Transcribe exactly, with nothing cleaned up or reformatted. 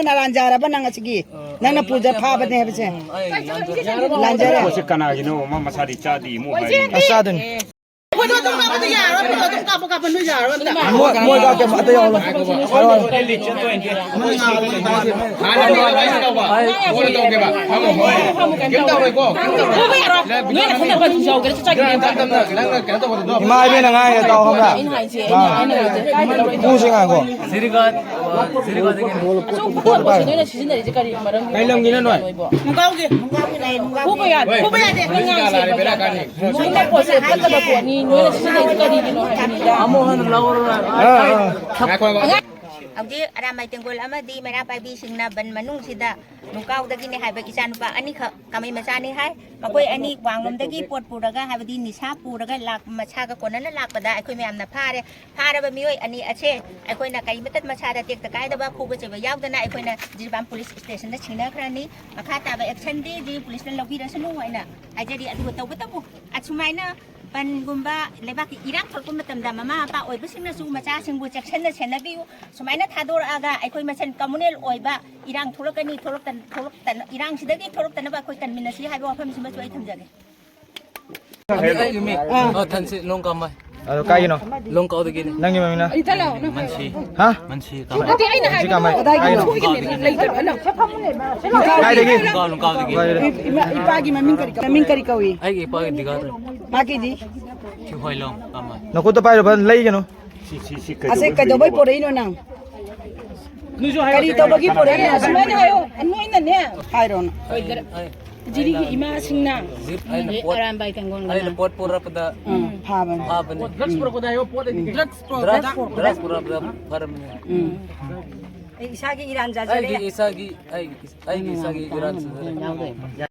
ꯅꯥꯔꯥꯟ ꯌꯥꯔꯕ ꯅꯪ ꯑꯁꯤꯒꯤ? ꯅꯪꯅ ꯄꯨꯖ ꯐꯥꯕꯅꯦ ꯍꯥꯏꯕꯁꯦ? ꯂꯥꯟꯖꯔꯦ꯫ ꯄꯣꯠꯁꯦ ꯀꯅꯥꯒꯤꯅꯣ? ꯃꯥ ꯃꯁꯥꯗꯤ ꯆꯥꯗꯦ, ꯑꯃꯨꯛ ꯍꯥꯏꯔꯤ꯫ ꯑꯁ, ꯆꯥꯗꯣꯏꯅꯤ꯫ ꯐꯣꯇꯣ ꯑꯗꯨꯝ ꯀꯥꯞꯄꯗꯤ ꯌꯥꯔꯣꯏ, ꯐꯣꯇꯣ ꯑꯗꯨꯝ ꯀꯥꯞꯄ, ꯀꯥꯞꯄ ꯅꯣꯏ ꯌꯥꯔꯣꯏ ꯑꯝꯇ꯫ ꯃꯣꯏ, ꯃꯣꯏ ꯀꯥꯞꯀꯦ, ꯑꯇꯩ ꯌꯥꯎꯍꯜꯂꯣ꯫ ꯍꯥꯟꯅ ꯇꯧꯕ, ꯍꯥꯏꯅ ꯇꯧꯕ꯫ ꯐꯃꯣ, ꯐꯃꯣ꯫ ꯀꯩꯝ ꯇꯧꯔꯣꯏꯀꯣ, ꯀꯩꯝ ꯇꯧꯔꯣꯏ꯫ ꯐꯨꯕ ꯌꯥꯔꯣꯏ꯫ ꯅꯣꯏꯅ ꯈꯪꯅꯕ ꯑꯗꯨꯝ ꯌꯥꯎꯒꯦꯔꯥ, ꯆꯠꯆꯈꯤꯗꯣꯏꯅꯦ꯫ ꯇꯞ ꯇꯞꯅ, ꯅꯪꯅ ꯀꯩꯅꯣ ꯇꯧꯕꯗꯣ, ꯏꯃꯥ ꯏꯕꯦꯟꯅ ꯉꯥꯡꯉꯤꯗꯣ ꯇꯥꯎ ꯈꯪꯕ꯭ꯔꯥ? ꯑꯩꯅ ꯍꯥꯏꯁꯦ, ꯑꯩꯅ, ꯑꯩꯅ ꯍꯥꯏꯁꯦ꯫ ꯀꯥꯏꯗꯅꯣ? ꯄꯨꯁꯤ ꯉꯥꯡꯉꯣ꯫ ꯖꯤꯔꯤꯕꯥꯝ, ꯖꯤꯔꯤꯕꯥꯝꯗꯒꯤꯅꯦ꯫ ꯑꯁꯨꯛ ꯐꯨꯕ ꯄꯣꯠꯁꯦ ꯅꯣꯏꯅ ꯁꯤꯖꯤꯟꯅꯔꯤꯁꯦ ꯀꯔꯤ ꯃꯔꯝꯒꯤꯅꯣ? ꯀꯩ ꯂꯝꯒꯤꯅꯣ ꯅꯣꯏ? ꯃꯨꯒꯥꯎꯒꯤ, ꯃꯨꯒꯥꯎꯒꯤ ꯂꯩ, ꯃꯨꯒꯥꯎꯒꯤ꯫ ꯐꯨꯕ ꯌꯥꯗꯦ, ꯐꯨꯕ ꯌꯥꯗꯦ꯫ ꯅꯪ ꯉꯥꯡꯉꯤꯁꯦ ꯕꯦꯔꯥ ꯀꯥꯅꯤ꯫ ꯁꯨꯃꯥꯏꯅ ꯄꯣꯠꯁꯦ ꯐꯠꯇꯕ ꯄꯣꯠꯅꯤ, ꯅꯣꯏꯅ ꯁꯤꯖꯤꯟꯅꯩꯁꯦ ꯀꯔꯤꯒꯤꯅꯣ ꯍꯥꯏꯕꯅꯤꯗ꯫ ꯑꯃꯨꯛ ꯍꯟꯅ ꯂꯧꯔꯔꯣꯏ꯫ ꯑꯥ, ꯑꯥ꯫ ꯉꯥꯏꯈꯣ, ꯉꯥꯏꯈꯣ꯫ ꯍꯧꯖꯤꯛ ꯑꯔꯥꯝꯕꯥꯏ ꯇꯦꯡꯒꯣꯜ ꯑꯃꯗꯤ ꯃꯩꯔꯥ ꯄꯥꯏꯕꯤꯁꯤꯡꯅ ꯕꯟ ꯃꯅꯨꯡꯁꯤꯗ ꯅꯨꯡꯀꯥꯎꯗꯒꯤꯅꯦ ꯍꯥꯏꯕ ꯏꯆꯥꯅꯨꯄꯥ ꯑꯅꯤꯈꯛ ꯀꯃꯩ ꯃꯆꯥꯅꯤ ꯍꯥꯏ꯫ ꯃꯈꯣꯏ ꯑꯅꯤ ꯋꯥꯡꯂꯣꯝꯗꯒꯤ ꯄꯣꯠ ꯄꯨꯔꯒ, ꯍꯥꯏꯕꯗꯤ ꯅꯤꯁꯥ ꯄꯨꯔꯒ ꯂꯥꯛ-, ꯃꯁꯥꯒ ꯀꯣꯟꯅꯅ ꯂꯥꯛꯄꯗ ꯑꯩꯈꯣꯏ ꯃꯌꯥꯝꯅ ꯐꯥꯔꯦ꯫ ꯐꯥꯔꯕ ꯃꯤꯑꯣꯏ ꯑꯅꯤ ꯑꯁꯦ ꯑꯩꯈꯣꯏꯅ ꯀꯔꯤꯃꯠꯇ ꯃꯁꯥꯗ ꯇꯦꯛꯇ ꯀꯥꯏꯗꯕ, ꯈꯨꯕ ꯆꯩꯕ ꯌꯥꯎꯗꯅ ꯑꯩꯈꯣꯏꯅ ꯖꯤꯔꯤꯕꯥꯝ ꯄꯨꯂꯤꯁ ꯁ꯭ꯇꯦꯁꯟꯗ ꯁꯤꯟꯅꯈ꯭ꯔꯅꯤ꯫ ꯃꯈꯥ ꯇꯥꯕ ꯑꯦꯛꯁꯟꯗꯤ ꯖꯤꯔꯤ ꯄꯨꯂꯤꯁꯅ ꯂꯧꯕꯤꯔꯁꯅꯨ ꯍꯥꯏꯅ ꯍꯥꯏꯖꯔꯤ꯫ ꯑꯗꯨꯒ ꯇꯧꯕꯇꯕꯨ ꯑꯁꯨꯃꯥꯏꯅ ꯕꯟꯒꯨꯝꯕ ꯂꯩꯕꯥꯛꯀꯤ ꯏꯔꯥꯡ ꯊꯣꯛꯂꯛꯄ ꯃꯇꯝꯗ ꯃꯃꯥ ꯃꯄꯥ ꯑꯣꯏꯕꯁꯤꯡꯅꯁꯨ ꯃꯆꯥꯁꯤꯡꯕꯨ ꯆꯦꯛꯁꯤꯟꯅ ꯁꯦꯟꯅꯕꯤꯌꯨ꯫ ꯁꯨꯃꯥꯏꯅ ꯊꯥꯗꯣꯔꯛꯑꯒ ꯑꯩꯈꯣꯏ ꯃꯁꯦꯟ ꯀꯝꯃꯨꯅꯦꯜ ꯑꯣꯏꯕ ꯏꯔꯥꯡ ꯊꯣꯛꯂꯛꯀꯅꯤ, ꯊꯣꯛꯂꯛꯇ-, ꯊꯣꯛꯂꯛꯇꯅ-, ꯏꯔꯥꯡꯁꯤꯗꯒꯤ ꯊꯣꯛꯂꯛꯇꯅꯕ ꯑꯩꯈꯣꯏ ꯀꯟꯃꯤꯟꯅꯁꯤ ꯍꯥꯏꯕ ꯋꯥꯐꯝꯁꯤꯃꯁꯨ ꯑꯩ ꯊꯝꯖꯒꯦ꯫ ꯑꯩ, ꯑꯩꯒꯤ ꯃꯤꯡ, ꯑ, ꯊꯟꯁꯤ ꯂꯣꯡꯀꯥꯃꯩ꯫ ꯑꯗꯣ ꯀꯥꯏꯒꯤꯅꯣ? ꯂꯣꯡꯀꯥꯎꯗꯒꯤꯅꯤ꯫ ꯅꯪꯒꯤ ꯃꯃꯤꯡꯅ? ꯃꯟꯁꯤ꯫ ꯍꯥ? ꯃꯟꯁꯤ ꯀꯥꯃꯩ꯫ ꯅꯠꯇꯦ, ꯑꯩꯅ ꯃꯟꯁꯤ ꯍꯥꯏꯕꯗꯤ ꯀꯥꯃꯩ꯫ ꯀꯗꯥꯏꯒꯤꯅꯣ? ꯀꯥꯏꯒꯤꯅꯣ? ꯂꯣꯡꯀꯥꯎꯗꯒꯤꯅꯤ꯫ ꯂꯩꯇꯕ, ꯑꯅꯧ-, ꯀꯥꯏꯗꯒꯤ? ꯂꯣꯡꯀꯥꯎ, ꯂꯣꯡꯀꯥꯎꯗꯒꯤ꯫ ꯏꯃꯥ, ꯏꯄꯥꯒꯤ ꯃꯃꯤꯡ ꯀꯔꯤ ꯀꯧ-, ꯃꯃꯤꯡ ꯀꯔꯤ ꯀꯧꯏ? ꯑꯩꯒꯤ ꯏꯄꯥꯒꯤ ꯗꯤꯒꯥꯗ꯫ ꯃꯥꯒꯤꯗꯤ? ꯊꯤꯍꯣꯏꯂꯣꯡ ꯀꯥꯃꯩ꯫ ꯅꯈꯨꯠꯇ ꯄꯥꯏꯔꯣ, ꯐꯖꯅ ꯂꯩꯒꯅꯨ꯫ ꯁꯤ, ꯁꯤ, ꯁꯤ ꯑꯁꯦ ꯀꯩꯗꯧꯕꯩ ꯄꯨꯔꯛꯏꯅꯣ ꯅꯪ? ꯀꯔꯤ ꯇꯧꯕꯒꯤ ꯄꯨꯔꯛꯏꯅꯣ? ꯁꯨꯃꯥꯏꯅ ꯍꯥꯏꯌꯣ, ꯅꯣꯏꯅꯅꯦ꯫ ꯍꯥꯏꯔꯣꯅ꯫ ꯑꯩ, ꯑꯩ, ꯖꯤꯔꯤꯒꯤ ꯑꯩꯅ ꯏꯃꯥꯁꯤꯡꯅ ꯖꯤꯞ, ꯑꯩꯅ ꯄꯣꯠ, ꯑꯔꯥꯝꯕꯥꯏ ꯇꯦꯡꯒꯣꯜꯒꯅ꯫ ꯑꯩꯅ ꯄꯣꯠ ꯄꯨꯔꯛꯄꯗ ꯎꯝ, ꯐꯥꯕꯅꯤ꯫ ꯐꯥꯕꯅꯤ꯫ ꯗ꯭ꯔꯛꯁ ꯄꯨꯔꯛꯄꯗ ꯍꯥꯏꯌꯣ, ꯄꯣꯠ ꯑꯩꯗꯤ ꯗ꯭ꯔꯛꯁ ꯄꯨꯔꯛꯄꯗ꯫ ꯗ꯭ꯔꯛꯁ ꯄꯨꯔꯛꯄꯗ ꯐꯔꯝꯅꯤ꯫ ꯎꯝ꯫ ꯑꯩ ꯏꯁꯥꯒꯤ ꯏꯔꯥꯟ ꯆꯥꯖꯔꯦ꯫ ꯑꯩꯒꯤ ꯏꯁꯥꯒꯤ, ꯑꯩꯒꯤ, ꯑꯩꯒꯤ ꯏꯁꯥꯒꯤ ꯏꯔꯥꯟ ꯆꯥꯖꯔꯦ꯫